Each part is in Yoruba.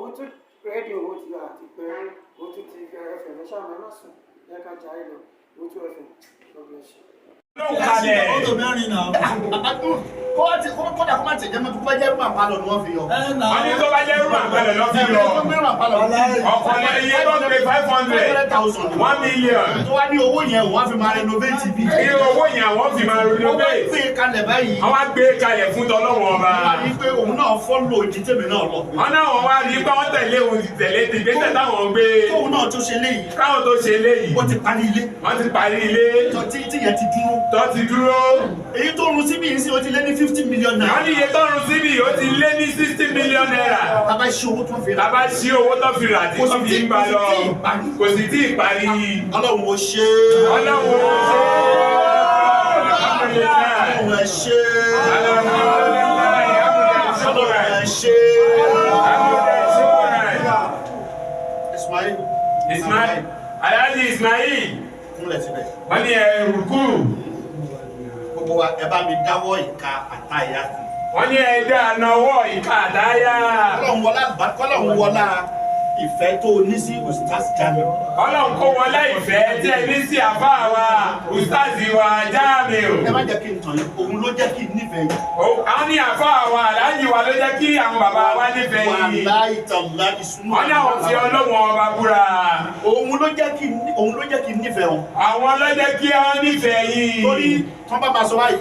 Owótú rédíò, ó ti àti pé Owótú TV FM. Ẹ ṣáà má sùn, ẹ ká jà ẹ lọ. Owótú FM, God bless you. Kalẹ̀. Mọ́tò mẹ́rin náà. Kódà kó má tẹ̀ jẹ́ mọ́tò, kó bá jẹ́ room and parlour ni wọ́n fi yọ. Ẹ nà. Wọ́n ní tó bá jẹ́ room and parlour lọ́ fi yọ. Room and parlour. Ọ̀pọ̀ ní iye tó ń pe 500, 500,000. 1 million. Tó wá ní owó yẹn, wọ́n á fi máa renovate bí. Ní owó yẹn, àwọn fi máa Wọ́n wá renovate. gbé kalẹ̀ báyìí. Wọ́n wá gbé kalẹ̀ fún tọ́lọ́wọ́n ọba. Wọ́n wá ní pé òun náà follow ìdí tèmi náà lọ. Wọ́n náà wọ́n wá rí pé wọ́n tẹ̀lé òun, tẹ̀lé ti gbèsè táwọn ń gbé. Tóun náà tó ṣe léyìí. Káwọn tó ṣe léyìí. Ó ti parí ilé. Wọ́n ti parí ilé. Tó tí tí yẹn ti dúró. Tó ti dúró. Èyí tó run síbí yìí sí, ó ti lé ní ₦50 million. Wọ́n ní iye tó run síbí, ó ti lé ní ₦60 million. Tàbá ṣe owó tó fi rà. Tàbá ṣí owó tó fi rà tí tó fi ń bá lọ. Kò sì tí ì parí. Ọlọ́run ó ṣe é. Ọlọ́run ó ṣe é. Ọlọ́run ẹ ṣe é. Ọlọ́run ẹ ṣe é. Ismail. Ismail, Alhaji Ismail, Kúnlẹ̀ síbẹ̀. Wọ́n ní ẹ rùkú. Gbogbo wa, ẹ bá mi dáwọ́ ìka àtàyà kù. Wọ́n ní ẹ dá nawọ́ ìka àdáyà. Ọlọ́run wọlá, Ọlọ́run wọlá ìfẹ́ tó o ní sí Ustaz Jamiu. Ọlọ́run kó wọlé ìfẹ́ tí ẹ ní sí àfáà wa, Ustaz wa Jamiu. Ẹ má jẹ́ kí n tàn yín, òun ló jẹ́ kí n nífẹ̀ẹ́ yín. Àwọn ní àfáà wa, Aláàjì wa ló jẹ́ kí àwọn bàbá wa nífẹ̀ẹ́ yìí. Wàláhì tàláhì ìsúná. Wọ́n ní àwọn fi Ọlọ́run ọba búra. Òun ló jẹ́ kí n nífẹ̀ẹ́ wọn. Àwọn ló jẹ́ kí wọ́n nífẹ̀ẹ́ yìí. Torí tí wọ́n bá máa sọ báyìí,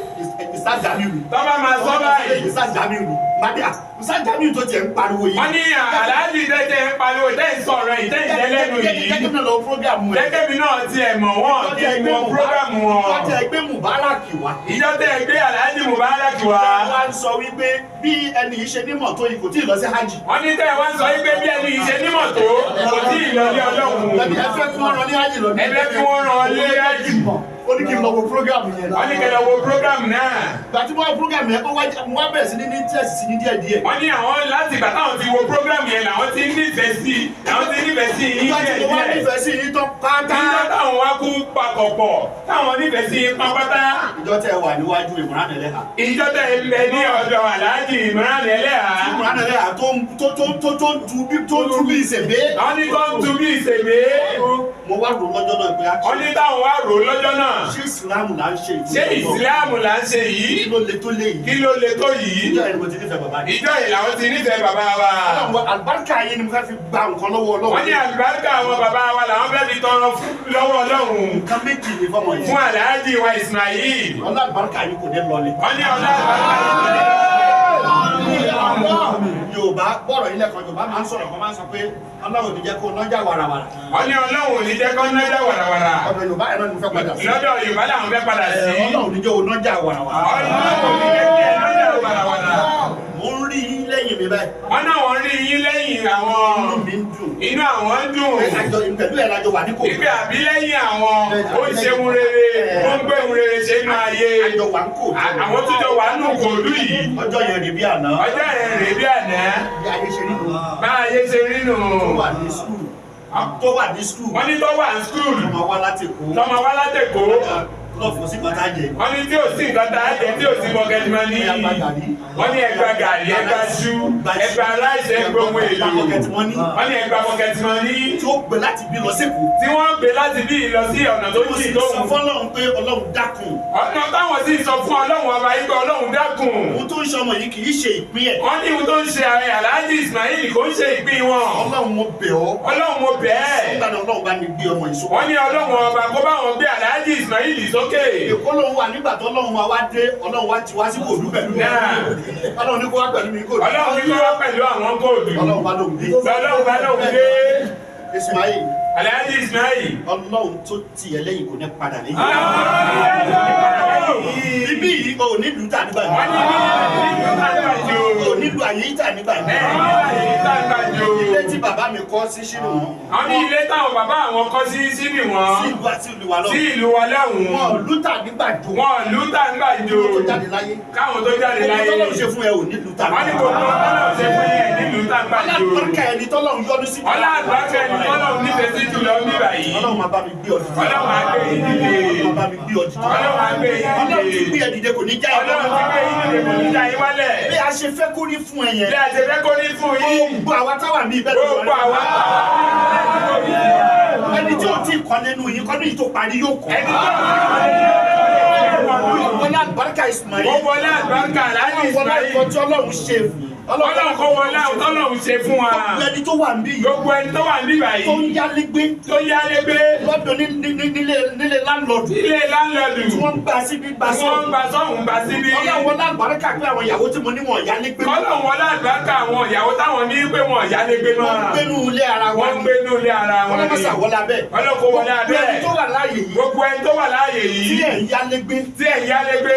Ustaz Jamiu ni. Tọ́ bá máa sọ báyìí. Ustaz Jamiu ni. Màdí à, Ustaz Jamiu tó tiẹ̀ ń pariwo yìí. Wọ́n ní Aláàjì tẹ́tẹ́ ń pariwo, tẹ́ ń sọ̀rọ̀ yìí, tẹ́ ń jẹ́ lẹ́nu yìí. Jẹ́ kí n lọ program ẹ̀. Jẹ́kẹ́ mi náà tiẹ̀ mọ̀ wọ́n, kí n mọ program wọn. Wọ́n ti ẹgbẹ́ Mubarak wá. Ìjọ tẹ́ ẹ gbé Aláàjì Mubarak wá. Wọ́n á sọ wípé bí ẹni yìí ṣe nímọ̀ tó yìí, kò tí ì lọ sí hajj. Wọ́n ní tẹ́ ẹ wá ń sọ wípé bí ẹni yìí ṣe nímọ̀ tó, kò tí ì lọ ní Ọlọ́run. Tàbí ẹ fẹ́ kí wọ́n rán ní hajj lọ. Ẹ fẹ́ kí wọ́n rán lé hajj. Ó ní kí n lọ wo program yẹn. Wọ́n ní kẹ́ lọ wo program náà. Ìgbà tí wọ́n program yẹn, ó wá mo wá bẹ̀rẹ̀ sí ní interest sí ní díẹ̀ díẹ̀. Wọ́n ní àwọn láti ìgbà táwọn ti wo program yẹn làwọn ti nífẹ̀ẹ́ sí, làwọn ti nífẹ̀ẹ́ sí yín Ìgbà tí díẹ̀ mo wá díẹ̀. nífẹ̀ẹ́ sí yín tán pátá. Níjọ́ táwọn wá kú papọ̀ pọ̀, táwọn nífẹ̀ẹ́ sí yín pápátá. Ìjọ tẹ wà níwájú Imran Eleha. Ìjọ tẹ̀ ń bẹ ní ọ̀dọ̀ Alhaji Imran Eleha. Imran Eleha tó ń tó tó tó tó ń tu bí tó ń tu bí ìsèbé. Wọ́n ní tó ń tu bí ìsèbé. Mo wá rò lọ́jọ́ náà pé Wọ́n ní táwọn wá rò lọ́jọ́ náà. ṣé Ìsìlámù là ń ṣe yìí? Ṣé Ìsìláàmù là ń ṣe yìí? Kí ló le tó lé yìí? Kí ló le tó yìí? Ìjọ yẹn ni mo ti nífẹ̀ẹ́ bàbá yìí. Ìjọ yìí làwọn ti nífẹ̀ẹ́ bàbá wa. Ọlọ́run, àlùbáríkà yìí ni mo fẹ́ fi gba nǹkan lọ́wọ́ Ọlọ́run. Wọ́n ní àlùbáríkà àwọn bàbá wa làwọn fẹ́ fi tọrọ lọ́wọ́ Ọlọ́run. Nǹkan méjì ni fọmọ yìí. Fún Alhaji wa Ismail. Ọlá àlùbáríkà yìí kò ní lọlẹ̀. Wọ́n ní ọlá àlùbáríkà yìí. Yorùbá bọ̀rọ̀ ilẹ̀ kan, Yorùbá máa ń sọ̀rọ̀ kan, máa ń sọ pé Ọlọ́run ò ní jẹ́ kó nájà wàràwàrà. Wọ́n ní Ọlọ́run ò ní jẹ́ kó nájà wàràwàrà. Ọ̀dọ̀ Yorùbá ẹ̀ náà ni mo fẹ́ padà sí. Lọ́dọ̀ Yorùbá làwọn fẹ́ padà sí. Ọlọ́run ò ní jẹ́ kó nájà wàràwàrà. Ọlọ́run ò ní jẹ́ kí ẹ nájà wàràwàrà. Mo ń rí yín lẹ́yìn mi báyìí. Wọ́n náà wọ́n rí yín lẹ́yìn àwọn. Inú mi ń dùn. Inú àwọn ń dùn. Pẹ̀lú ẹ̀ lájọ wà ní kò. Ìgbé àbí lẹ́yìn àwọn, ó ń ṣeun rere, ó ń gbéhun rere ṣe inú ayé. Àjọ wà ń kò. Àwọn tó jọ wà nù kòlú yìí. Ọjọ́ yẹn rí bí àná. Ọjọ́ yẹn rèé bí àná. Bí ayé ṣe rí nù. Bá ayé ṣe rí nù. Tó wà ní school. Tó wà ní school. Wọ́n ní tó wà ní school. Tọmọ wá láti Èkó. Tọmọ wá látẹ̀kọ́. Lọ fún sí kọta jẹ. Wọ́n ní tí ò sí nǹkan tá a jẹ, tí ò sí pocket money. Wọ́n ní ẹgbà gàrí, ẹgbà ṣú, ẹgbà rice, ẹgbà ohun èlò. Pocket money. Wọ́n ní ẹgbà pocket money. Tí ó gbé láti bí lọ sí Èkó. Tí wọ́n gbé láti bí lọ sí ọ̀nà tó Mo jìn sì tó sọ wù. fọ́lọ́run pé Ọlọ́run dákun. Ọ̀nà táwọn sì sọ fún Ọlọ́run ọba yìí pé Ọlọ́run dákun. Ohun tó ń ṣọmọ yìí kì í ṣe ìpín ẹ̀. Wọ́n ní ohun tó ń ṣe ààrẹ Alhaji Ismail kò ń ṣe ìpín wọn. Ọlọ́run, mo bẹ̀ ọ́. Ọlọ́run, mo bẹ̀ ẹ́. Nígbà náà, Ọlọ́run bá mi gbé ọmọ yìí sókè. Wọ́n ní Ọlọ́run ọba kó bá wọn gbé Alhaji Ismail sókè. Èkó lòun wà nígbà tó Ọlọ́run wa wá dé, Ọlọ́run wá ti wá sí kòdú pẹ̀lú mi. Náà. Ọlọ́run ní kó wá pẹ̀lú mi kòdú. Ọlọ́run ní kó wá pẹ̀lú àwọn kóòdù. Ọlọ́run bá lóun dé. Ọlọ́run bá lóun dé. Ismail. Alhaji Ismail. Ọlọ́run tó tì ẹ́ lẹ́yìn kò ní padà lẹ́yìn. Ibi yìí o nílùú tà nígbà Wọ́n ní yìí. nílùú tàǹgbàjò. O nílùú àyè tà nígbà yìí. Ẹ̀ nílùú tàǹgbàjò. Ilé tí bàbá mi kọ́ sí sínú wọn. Wọ́n ní ilé táwọn bàbá àwọn kọ́ sí sínú wọn. Sí ìlú àti ìlú wa lọ. Sí ìlú wa lọ́hùn. Wọn ò lútà nígbà jò. Wọn lù tàǹgbàjò. Tó jáde láyé. Káwọn tó jáde Gbogbo láyé. tọ́lọ́run ṣe fún ẹ ò nílùú tà. Wọ́n ní gbogbo tọ́lọ́run ṣe fún yẹn nílùú tàǹgbàjò. Àgbàjò. Ọlá àlùbáríkà ẹni tọ́lọ́run yọ́nú sí. Ọlá àlùbáríkà ẹni tọ́lọ́run nífẹ̀ẹ́ sí jùlọ ní báyìí. Ọlọ́run máa bá mi gbé ọ dìde. Ọlọ́run á gbé yín dìde. Ọlọ́run máa bá mi gbé ọ dìde. Ọlọ́run á gbé yín dìde. Ọlọ́run ti gbé ẹ dìde kò ní já ẹ Ọlọ́run ti gbé yín dìde kò ní já yín wálẹ̀. Bí a ṣe fẹ́ kó rí fún ẹ yẹn. Bí a ṣe fẹ́ kó rí fún yín. Gbogbo àwa táwa ní ibẹ̀ ló Gbogbo àwa ẹni tí ò tí ì kọ́ nínú yín kọ́dún yìí tó parí yóò kọ́. ẹni tó ti kọ́ Wọlé àlùbáríkà Ismail. Ó wọlé àlùbáríkà Alhaji Wọlé Ismail. àlùbáríkà tí Ọlọ́run ṣe. Ọlọ́run kó wọlé àwọn tọ́lọ́run ṣe fún wa. Gbogbo ẹni tó wà níbí yìí Gbogbo ẹni tó wà níbí báyìí tó ń yálégbé tó yálégbé lọ́dọ̀ nílé láńlọ́ọ̀dù ilé láńlọ́ọ̀dù tí wọ́n ń gbà síbí gbà tí wọ́n ń sọ́hùn. gbà sọ́hùn gbà síbí. Ọlọ́run wọlé àlùbáríkà pé àwọn ìyàwó tí mo ní wọn yálégbé. Ọlọ́run wọlé àlùbáríkà àwọn ìyàwó táwọn ní pé wọn yálégbé mọ́. Wọ́n ń gbénú ilé ara wọn. Wọ́n ń gbénú ilé ara wọn Ọlọ́run ni. sà wọlé abẹ́. Ọlọ́run kó wọlé abẹ́. Gbogbo ẹni tó wà láàyè yìí Gbogbo ẹni tó wà láàyè tí yìí ẹ̀ ń yálégbé. tí ẹ̀ ń yálégbé.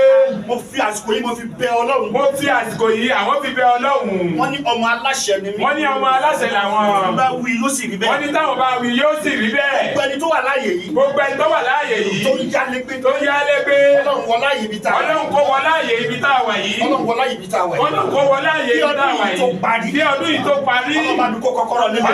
Mo fi àsìkò yìí mo fi bẹ Ọlọ́run. Mo fi àsìkò yìí àwọn fi bẹ Ọlọ́run. Wọ́n ní ọmọ aláṣẹ ni mí. Wọ́n ní ọmọ aláṣẹ làwọn. Bá wí yóò sì rí Wọ́n bẹ́ẹ̀. ní táwọn bá wí yóò sì rí bẹ́ẹ̀. Gbogbo ẹni tó wà láàyè yìí Gbogbo ẹni tó wà láàyè yìí tó ń yálégbé. tó yálégbé. Ọlọ́run wọlé àyè ibi tá a wà. Ọlọ́run kó wọ láàyè ibi tá a wà yìí. Ọlọ́run wọlé àyè ibi tá a wà yìí. Ọlọ́run kó wọ láàyè ibi tá a wà Kí ọdún yìí tó yìí. parí. Kí ọdún yìí tó parí. Ọlọ́run bá mi kó kọ́kọ́rọ́ lé mi.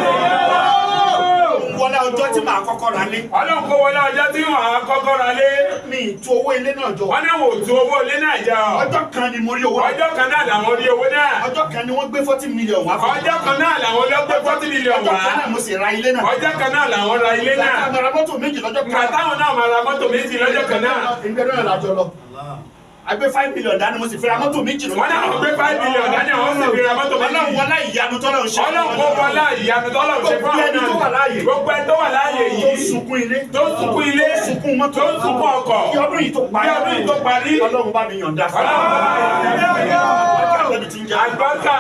Ọlọ́run wọlé ọjọ́ tí màá kọ́kọ́ ra lé. Ọlọ́run kó wọlé ọjọ́ tí wọ́n á kọ́kọ́ ra lé. Mi ì tu owó ilé náà jọ. Wọ́n náà wò tú owó ilé náà jọ. Ọjọ́ kan ni mo rí owó. Ọjọ́ kan náà làwọn rí owó náà. Ọjọ́ kan ni wọ́n gbé 40 million wá fún mi. Ọjọ́ kan náà làwọn lọ gbé 40 million Ọjọ́ wá. kan náà mo sì ra ilé náà. Ọjọ́ kan náà làwọn ra ilé náà. Bàtà mo ra mọ́tò méjì lọ́jọ́ kan. Ìgbà táwọn náà máa ra mọ́tò méjì lọ́jọ́ kan náà. Ìgbẹ́ náà lájọ lọ. A gbé 5 million dání mo sì fi ra mọ́tò méjì lọ́jọ́ Wọ́n náà wọ́n gbé 5 million dání àwọn sì fi ra mọ́tò méjì. Ọlọ́run wọlé ìyanu tọ́lọ́run ṣe. Ọlọ́run kó wọlé ìyanu tọ́lọ́run ṣe fún Gbogbo ẹni tó wà láàyè. Gbogbo ẹni tó wà láàyè Tó ń yìí. sunkún ilé. Tó ń sunkún ilé. Tó ń sunkún mọ́tò. Tó ń sunkún ọkọ̀. Kí ọdún yìí tó parí. Kí ọdún yìí tó parí. Ọlọ́run bá mi yọ̀ǹda fún Ọlọ́run bá mi yọ̀ǹda fún mi. Ànábì tí ń jẹ́. Àlùbáríkà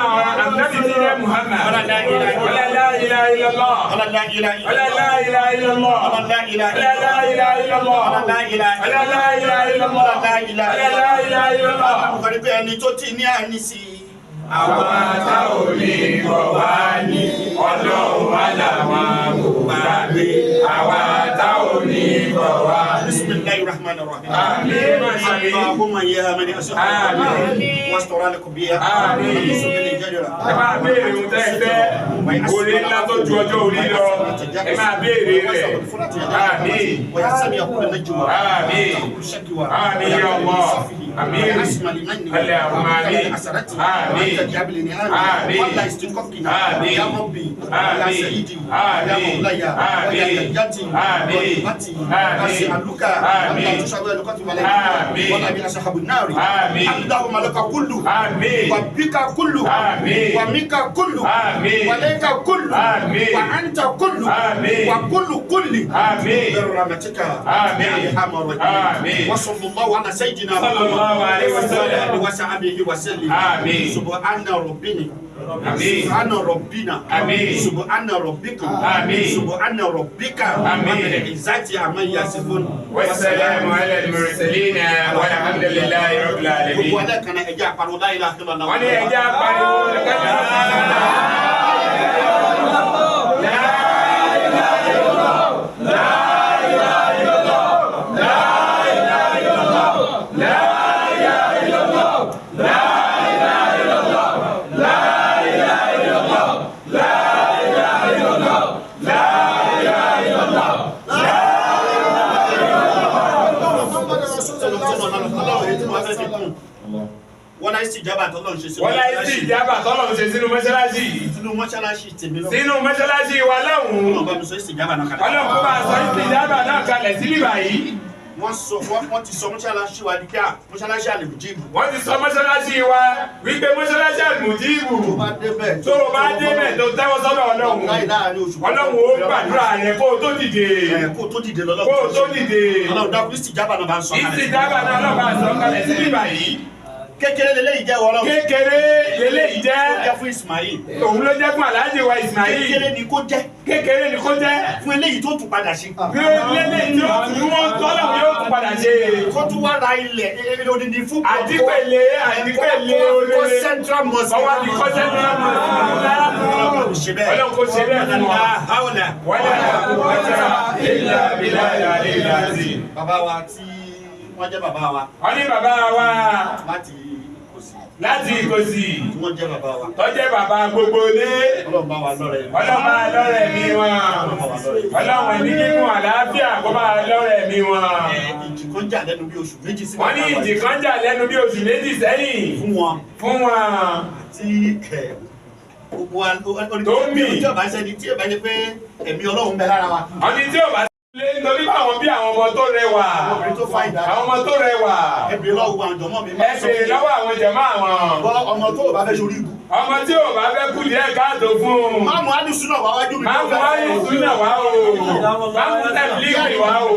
Ànábì tí ń jẹ́ Muhammad. Ọlá la ilaha Ọlá la ilaha illallah. Ọlá la ilaha Ọlá la ilaha illallah. Ọlá la ilaha Ọlá la ilaha illallah. Ọlá la ilaha Ọlá la ilaha illallah. Ọlá la ilaha Ọlá la ilaha illallah. Mo kàn ní pé ẹni tó ti ní àní sí i. Àwa tá ò ní kọ̀ wá ní Ọlọ́run wá làwọn kò gbàgbé. Àwa tá ò ní kọ̀ wá ní. Bismillahir Rahmanir Rahim. Àmín. Allahumma ya man Àmín. Wastora lakum biha. Àmín. Ẹ máa béèrè ohun tẹ́ ẹ fẹ́. Oore ńlá tó ju ọjọ́ orí lọ. Ẹ máa béèrè rẹ̀. Àmín. Àmín. Àmín ya Allah. Àmín. Allahumma àmín. Àmín. Àmín. Àmín. Àmín. Àmín. Àmín. Àmín. Àmín. Àmín. Àmín. Àmín. اللهم لك كله Àmín. وبك كله آمين. ومنك كله آمين. وليك كله آمين. وأنت كله آمين. وكل كل آمين. برحمتك آمين. يا أرحم الراحمين. آمين. وصلى الله على سيدنا صلى الله عليه وسلم. وعلى آله وصحبه وسلم آمين. سبحان ربنا آمين. سبحان ربنا آمين. سبحان ربك آمين. سبحان ربك آمين. رب العزة عما يصفون والسلام على المرسلين والحمد لله رب Gbogbo العالمين. alẹ́ kan náà ẹjẹ́ àpariwo la ilaha illallah. Wọ́n ní ẹjẹ́ apariwo kẹ́lẹ́. Wọ́n láyé sí ìjábà tọ́lọ́run ṣe sínú Wọ́n láyé sí ìjábà tọ́lọ́run ṣe sínú mọ́ṣáláṣí yìí. sínú mọ́ṣáláṣí tèmi lọ. Sínú mọ́ṣáláṣí wa lọ́hùn-ún. Ọlọ́run bá mi sọ ìsìnjábà náà kalẹ̀. Ọlọ́run kó bá sọ ìjábà náà kalẹ̀ sí bíbá yìí. Wọ́n sọ wọ́n ti sọ mọ́ṣáláṣí wa di pé à mọ́ṣáláṣí àlèmùjíìbù. Wọ́n ti sọ mọ́ṣáláṣí wa wípé mọ́ṣáláṣí àlùmùjíìbù. Tó bá débẹ̀ Tó o bá débẹ̀ tó tẹ́wọ́ sọ́dọ̀ Ọlọ́run. Láì láàrin oṣù. Ọlọ́run ó gbàdúrà rẹ kó o tó dìde. Ẹ̀ kó o tó dìde lọ́lọ́run. Kó o tó dìde. Ọlọ́run dákun ìsìnjábà náà bá ń sọ kalẹ̀. Ìsìnjábà náà Ọlọ́run bá sọ kalẹ̀ sí bíbá yìí. Kékeré leléyìí jẹ́ Ọlọ́run. Kékeré leléyìí jẹ́. Ó jẹ́ fún Ismail. Òun ló jẹ́ fún Alhaji wa Ismail. Kékeré ni kó jẹ́ Kékeré ni kó jẹ́. fún eléyìí tó tún padà ṣe. Bí eléyìí tí ó tún wọ́n tọ́lọ̀ yóò tún padà ṣe. Kó tún wá ra ilẹ̀ odindi fún. Àdípèlé àdípèlé Kó oore. Central Mosque. Ọwọ́ àti kọ́ Central Mosque. Ọlọ́run kò ṣe bẹ́ẹ̀. Ọlọ́run kò ṣe bẹ́ẹ̀ fún wa. La hawla. Wala quwwata illa billahi al-aliyyil azim. Bàbá wa tí wọ́n jẹ́ bàbá wa Wọ́n ní bàbá wa láti Ìkòsí. Láti Ìkòsì. Tí wọ́n jẹ́ bàbá wa. Tó jẹ́ bàbá gbogbo ilé. Ọlọ́run bá wa lọ́rẹ̀ ẹ̀mí. Ọlọ́run bá lọ́rẹ̀ ẹ̀mí wọn. Ọlọ́run ẹ̀mí gígùn àlàáfíà kó bá lọ́rẹ̀ ẹ̀mí wọn. Ìjì kan jà lẹ́nu bí oṣù 2 sí. Wọ́n ní ìjì kan jà lẹ́nu bí oṣù 2 sẹ́yìn. Fún wọn. Fún wọn. Tí gbogbo wa tó ń mì. Tí ò bá ṣẹni tí ò bá ṣe pé ẹ̀mí Ọlọ́run bẹ lára wa. Wọ́n ní tí ò bá lé nítorí báwọn bí àwọn ọmọ tó rẹwà. Obìnrin tó fa ìdá. Àwọn ọmọ tó rẹwà. Ẹ bèrè lọ́wọ́ àwọn jọmọ́ mi. Ẹ bèrè lọ́wọ́ àwọn jọmọ́ àwọn. Bọ́ ọmọ tó ò bá fẹ́ ṣorí ibú. Ọmọ tí ò bá fẹ́ kú díẹ̀ káàtó fún un. Má mú Alùsùnà wá wájú mi. Má mú Alùsùnà wá o. Má mú tẹ̀blíìgì wá o.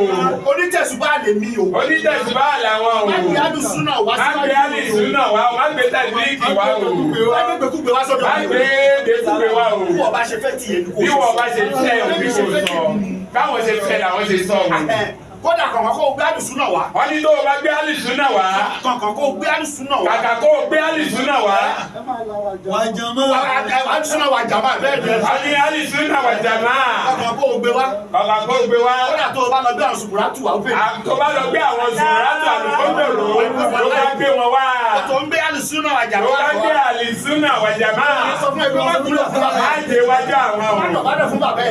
Onítẹ̀sùbá lè mi o. Onítẹ̀sùbá làwọn o. Má gbé Alùsùnà wá síwájú. Má gbé Alùsùnà wá o. Má gbé tẹ̀blíìgì wá o. Má gbé gbèkúgbè wá sọ́dọ̀ mi. Má gbé gbèkúgbè wá o. Bí wọ́n bá ṣe fẹ́ tiẹ̀ ni kò sọ. Bí wọ́n bá ṣe fẹ́ òbí kò sọ. Báwọn ṣe fẹ́ làwọn ṣe sọ o. Kódà kọ̀ọ̀kan kó o gbé Alùsùnà wá. Wọ́n ní tó o bá gbé Alùsùnà wá. Kọ̀ọ̀kan kó o gbé Alùsùnà wá. Kàkà kó o gbé Alùsùnà wá. Wà jàmá. Alùsùnà wà jàmá bẹ́ẹ̀ ni. Wọ́n ní Alùsùnà wà jàmá. Kọ̀ọ̀kan kó o gbé wá. Kọ̀ọ̀kan kó o gbé wá. Kódà tó o bá lọ gbé àwọn sùkúrátù wá. Tó o bá lọ gbé àwọn sùkúrátù àlùkòdòrò ló bá gbé wọn wá. Tó ń gbé Alùsùnà wà jàmá. Tó bá gbé Alùsùnà wà jàmá. Má dé wájú àwọn o.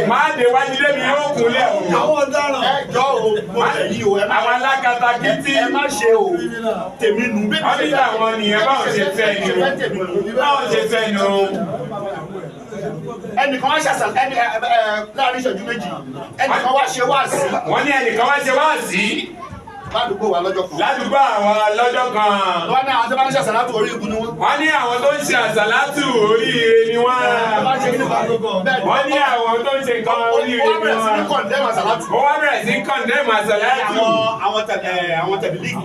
Má dé wájú débi yóò kúnlẹ̀ o. Àwọn ọ̀daràn. Ẹ jọ o. Àwọn alákatakítí. Ẹ má ṣe o. Tèmi nù. Wọ́n ní àwọn nìyẹn báwọn ṣe fẹ́ ni o. Báwọn ṣe fẹ́ ni o. Ẹnìkan wá ṣàṣà ẹni láàrin ìṣẹ́jú 2. Ẹnìkan wá ṣe wáàsí. Wọ́n ní ẹnìkan wá ṣe wáàsí. Ládùúgbò wa lọ́jọ́ kan. Ládùúgbò àwọn lọ́jọ́ kan. Wọ́n ní àwọn tó bá ń ṣe àṣàlátù orí ibu ni wọ́n. Wọ́n ní àwọn tó ń ṣe àṣàlátù oríire ni wọ́n. Wọ́n ní àwọn tó ń ṣe nǹkan oríire ni wọ́n. Wọ́n bẹ̀rẹ̀ sí ní kọ̀ndẹ́mù àṣàlátù. Wọ́n bẹ̀rẹ̀ sí ní kọ̀ndẹ́mù àṣàlátù. Àwọn tẹ̀bílíìgì.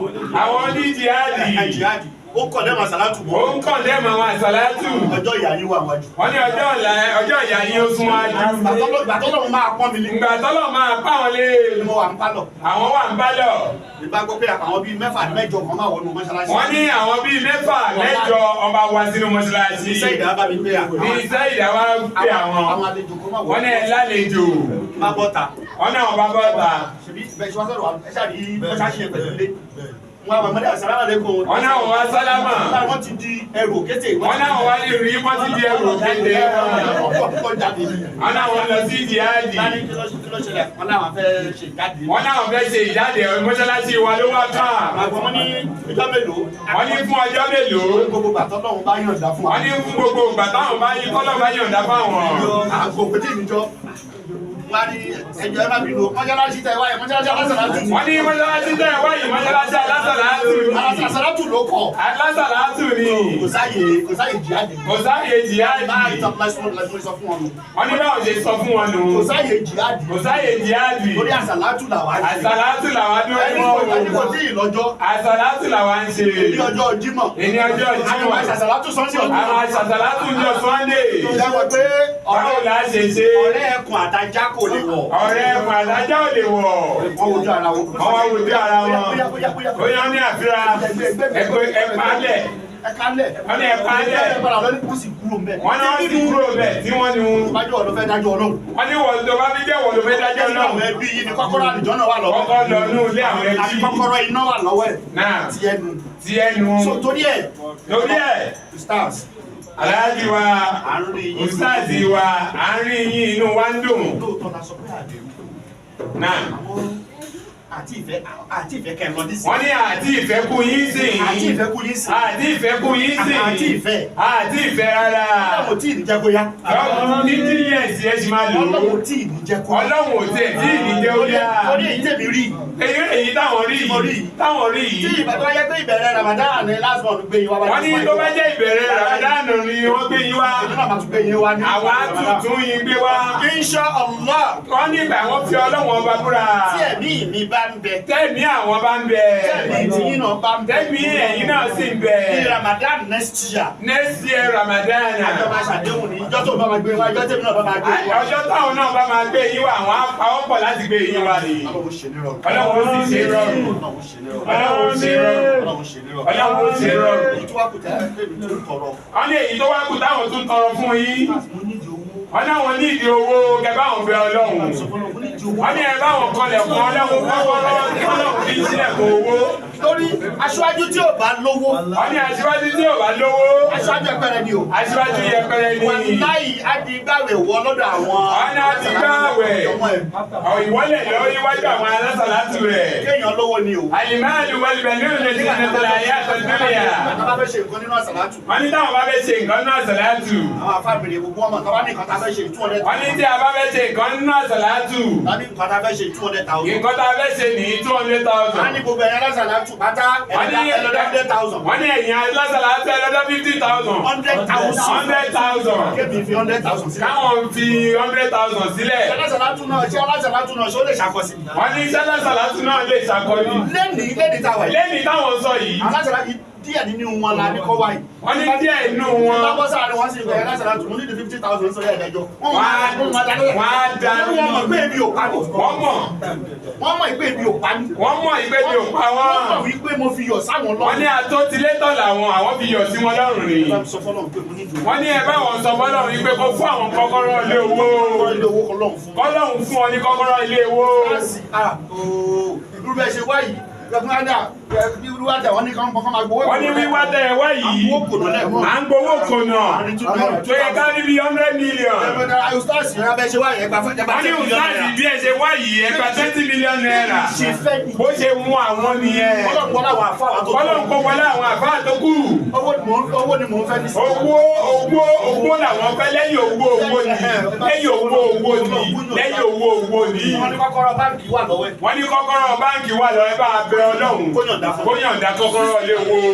Àwọn oníjìhádì. Ó ń kọ̀ndẹ́mù àṣàlátù. Ó ń kọ̀ndẹ́mù àwọn àṣàlátù. Ọjọ́ ìyá yín wà wájú. Wọ́n ní ọjọ́ ìyá yín ó sún wájú. Ìgbà tọ́lọ́run máa pọ́n mi lé. Ìgbà tọ́lọ́run máa pọ́n wọn lé. Mo wà ń pálọ̀. Àwọn wà ń pálọ̀. Ìgbà gbọ́ pé àwọn bíi 6 mẹ́jọ kan máa wọnú mọ́ṣáláṣí. Wọ́n ní àwọn bíi 6 mẹ́jọ ọba wá sínú mọ́ṣáláṣí. Iṣẹ́ ìdá bá mi pé àwọn. Ní iṣẹ́ ìdá wá pé àwọn. Àwọn àlejò kan máa wọ. Wọ́n ní ẹ lálejò. Má bọ́ta. Wọ́n náà bá bọ́ta. Ṣèbí bẹ́ẹ̀ ṣe wá sọ̀rọ̀ ẹ ṣáà rí mọ́ṣáláṣí yẹn pẹ̀lú ilé. Wọ́n àwọn ọmọdé àsàlámù aláìkùm. Wọ́n náà wá sálámà. Wọ́n ti di ẹrù òkété. Wọ́n náà wá lè rí wọ́n ti di ẹrù òkété. Wọ́n náà wọ́n lọ sí jihadi. Wọ́n náà fẹ́ ṣe ìjáde. Wọ́n náà fẹ́ ṣe ìjáde mọ́ṣáláṣí wa ló wá kà. Wọ́n ní ọjọ́ mélòó. Wọ́n ní fún ọjọ́ mélòó. Gbogbo ìgbà tọ́lọ́run bá yọ̀ǹda fún wa. Wọ́n ní fún gbogbo ìgbà táwọn bá yí tọ́lọ́run bá yọ̀ǹda fáwọn. Àgbo kò tí ì níjọ́. Wọ́n ní ẹjọ́ ẹ má bínú mọ́ṣáláṣí tẹ wáyé mọ́ṣáláṣí alásàlátù. Wọ́n ní mọ́ṣáláṣí tẹ wáyé mọ́ṣáláṣí alásàlátù ni. Alásàlátù ló kọ̀. Alásàlátù ni. Kò sáyè kò sáyè jihadi. Kò sáyè jihadi. Báyìí tó sọ fún wọn nù. Wọ́n ní báwọn ṣe sọ fún wọn nù. Kò sáyè jihadi. Kò sáyè jihadi. Torí àsàlátù làwa ṣe. Àsàlátù làwa dúró ní wọn o. Ẹni kò tí ì lọ́jọ́. Àsàlátù làwa ń ṣe. Ní ọjọ́ Jímọ̀. Ní ọjọ́ Jímọ̀. Àwọn àsàlátù Sunday ọdún. Àwọn àsàlátù ní Sunday. Ìjọba pé báwo la ṣe ṣe. Ọ̀rẹ́ ẹkùn àtajá kò lè wọ̀. Ọ̀rẹ́ ẹkùn àtajá ò lè wọ̀. Wọ́n wojú ara wọn. Wọ́n wojú ara wọn. Bóyá ní àfíra ẹ̀pálẹ̀. Wọ́n ní ẹ̀pálẹ̀. Wọ́n ní wọ́n sì kúrò bẹ̀ tí wọ́n ní wọn. Bájọ́ ọ̀dọ́ fẹ́ dájọ́ Ọlọ́run. Wọ́n ní wọ́n tó bá fi jẹ́ wọ́n ló fẹ́ dájọ́ Ọlọ́run. Àwọn ẹbí yìí ni kọ́kọ́rọ́ àlùjọ náà wà lọ́wọ́. Kọ́kọ́ lọ nú ilé àwọn ẹbí. Àti kọ́kọ́rọ́ iná wà lọ́wọ́ ẹ̀. Náà. Ti ẹnu. Ti ẹnu. So torí ẹ̀. Torí ẹ̀. Stars. Aláàjì wa, Ustazi wa, à ń rí yín inú wa ń dùn. Lóòótọ́ la sọ pé àdéhùn. Náà. Àti ìfẹ́ kẹ́ lọ nísìnyí. Wọ́n ní àti ìfẹ́ kú yín sìn. Àti ìfẹ́ kú yín sìn. Àti ìfẹ́ kú yín sìn. Àti ìfẹ́. Àti ìfẹ́ rárá. Ọlọ́run tí ì ní jẹ́ kó yá. Fifty years ẹ ṣì máa lò ó. Ọlọ́run tí ì ní jẹ́ kó yá. Ọlọ́run ò tiẹ̀ tí ì ní jẹ́ ó yá. Torí èyí tèmi rí. Èyí táwọn rí yìí. Táwọn rí yìí. Tí ìbá tó bá jẹ́ pé ìbẹ̀rẹ̀ Ramadan ni last month gbé yín wá. Wọ́n ní tó bá jẹ́ ìbẹ̀rẹ̀ Ramadan ni wọ́n gbé yín wá. Àwa tuntun yín gbé wá. Insha Allah. Wọ́n ní ìgbà wọ́n fi Ọlọ́run ọba búra. Tí ẹ̀mí mi bá ń bẹ. Tẹ́mi àwọn bá ń bẹ. Tẹ́mi tiyín náà bá ń bẹ. Tẹ́mi ẹ̀yin náà sì ń bẹ. Ní Ramadan next year. Next year Ramadan. Àjọ máa ṣàdéhùn ní ìjọ tó bá máa gbé wá, ìjọ tèmi náà bá máa gbé wá. Ọjọ́ táwọn náà bá máa gbé yín wá, àwọn á pawọ́pọ̀ láti gbé yín wá ni. Ọlọ́run ṣe ní rọrùn. Ọlọ́run sì ṣe rọrùn. Ọlọ́run ṣe rọrùn. Ọlọ́run ṣe rọrùn. Èyí tó wá kù tẹ́lẹ̀ tèmi tó ń tọrọ. Wọ́n ní èyí tó wá kù táwọn tún tọrọ fún yín. Wọ́n ní àwọn nídìí owó kẹ báwọn bẹ Ọlọ́run. Wọ́n ní ẹ báwọn kọlẹ̀ fún Ọlọ́run kọ́kọ́rọ́ Ọlọ́run fi sílẹ̀ kó owó. Torí aṣáájú tí ò bá lówó, Wọ́n ní aṣíwájú tí ò bá lówó, aṣáájú ẹgbẹ́rẹ́ ni o. aṣíwájú yẹpẹrẹ ni. Wàláì adigbáwẹ̀ wọ lọ́dọ̀ àwọn. Wọ́n ní adigbáwẹ̀. Ọmọ ẹ̀. Ọ̀ ìwọ́lẹ̀ lọ iwájú àwọn alásàlátù rẹ̀. Kéèyàn lówó ni o. Àlìmáàlù wàlìbẹ̀lú lè ti nàtàlà ayé àtọ̀dúnrìà. Tá bá fẹ́ ṣe nǹkan nínú àsàlátù. Wọ́n ní táwọn bá fẹ́ ṣe nǹkan nínú àsàlátù. Àwọn afábìrì gbogbo ọmọ tá bá ní nǹkan tá fẹ́ ṣe 200,000. Wọ́n ní tí a bá fẹ́ ṣe nǹkan nínú àsàlátù. Tá ní nǹkan tá fẹ́ ṣe 200,000. Nǹkan tá a fẹ́ ṣe ní 200,000. A ní gbogbo ẹ̀yàn alásàlátù pátá Wọ́n ní ẹ̀lọ́dọ̀ 100,000. Wọ́n ní ẹ̀yìn alásàlátù ẹlọ́dọ̀ 50,000. 100,000. 100,000. Kébì fi 100,000 sílẹ̀. Káwọn fi 100,000 sílẹ̀. Alásàlátù náà ṣé alásàlátù náà ṣé ó lè ṣàkọsí? Wọ́n ní sálásàlátù náà lè ṣàkọlù. Lẹ́nìí tá a wà yìí. Lẹ́ni táwọn sọ yìí, Alásàlátù díẹ̀ nínú wọn la ní kọ́ wáyìí. wọ́n ní díẹ̀ nínú wọn. Bá bọ́ sáà ni wọ́n sì bẹ̀rẹ̀ alásàlátù mo ní di 50,000 sórí ẹ̀dẹ́jọ́. Wọ́n á dá Wọ́n mọ̀ pé ebi ò pa mí. Wọ́n mọ̀, Wọ́n mọ̀ pé ebi ò pa mí. wọ́n mọ̀ ìpè mi ò pa Wọ́n mọ̀ wọ́n. wípé mo fi yọ̀ sáwọn Wọ́n ní lọ́rùn. atótilétọ̀ làwọn, àwọn fi yọ̀ sí wọn lọ́rùn ni. Bá mi sọ fọ́lọ́run pé mo ní ìdùnnú. Wọ́n ní ẹ bá wọn sọ fọ́lọ́run wípé kó fún àwọn kọ́kọ́rọ́ ilé owó. Kọ́kọ́rọ́ ilé owó kọlọ́run fún mi. Kọ́lọ́run fún ọ ní kọ́kọ́rọ́ ilé owó. Láàsì, ah, ooo, irú bẹ́ẹ̀ ṣe wá yìí, ẹ̀gbọ́n Adá, irú Adá, wọ́n ní kán kán máa gbowó. Wọ́n ní wíwá tẹ ẹ wá yìí, Àwọn kònà lẹ́ẹ̀kan. à ń gbowó kònà tó yẹ ká rí bí 100 million. Ustaz, ìrìn abẹ́ ṣe wá yìí, ẹgbàá fẹ́ Wọ́n ní Ustaz bí ẹ ṣe wá yìí, ẹ gba 20 million naira. Ṣe fẹ́ ni. Bó ṣe mú àwọn nìyẹn. Ọlọ́run wọlé àwọn àfáà wa tó. Kọ́lọ́run kó wọlé àwọn àfáà tó kù. Owó ni mò ń owó ni mò ń fẹ́ ní sí. Owó owó owó làwọn fẹ́ lẹ́yìn owó owó ni. Lẹ́yìn owó owó ni. Lẹ́yìn owó owó ni. Wọ́n ní kọ́kọ́rọ́ báńkì wà lọ́wọ́ ẹ̀. Wọ́n ní kọ́kọ́rọ́ báńkì wà lọ́wọ́ ẹ bá bẹ Ọlọ́run. Kó yọ̀ǹda fún Kó yọ̀ǹda kọ́kọ́rọ́ ilé owó.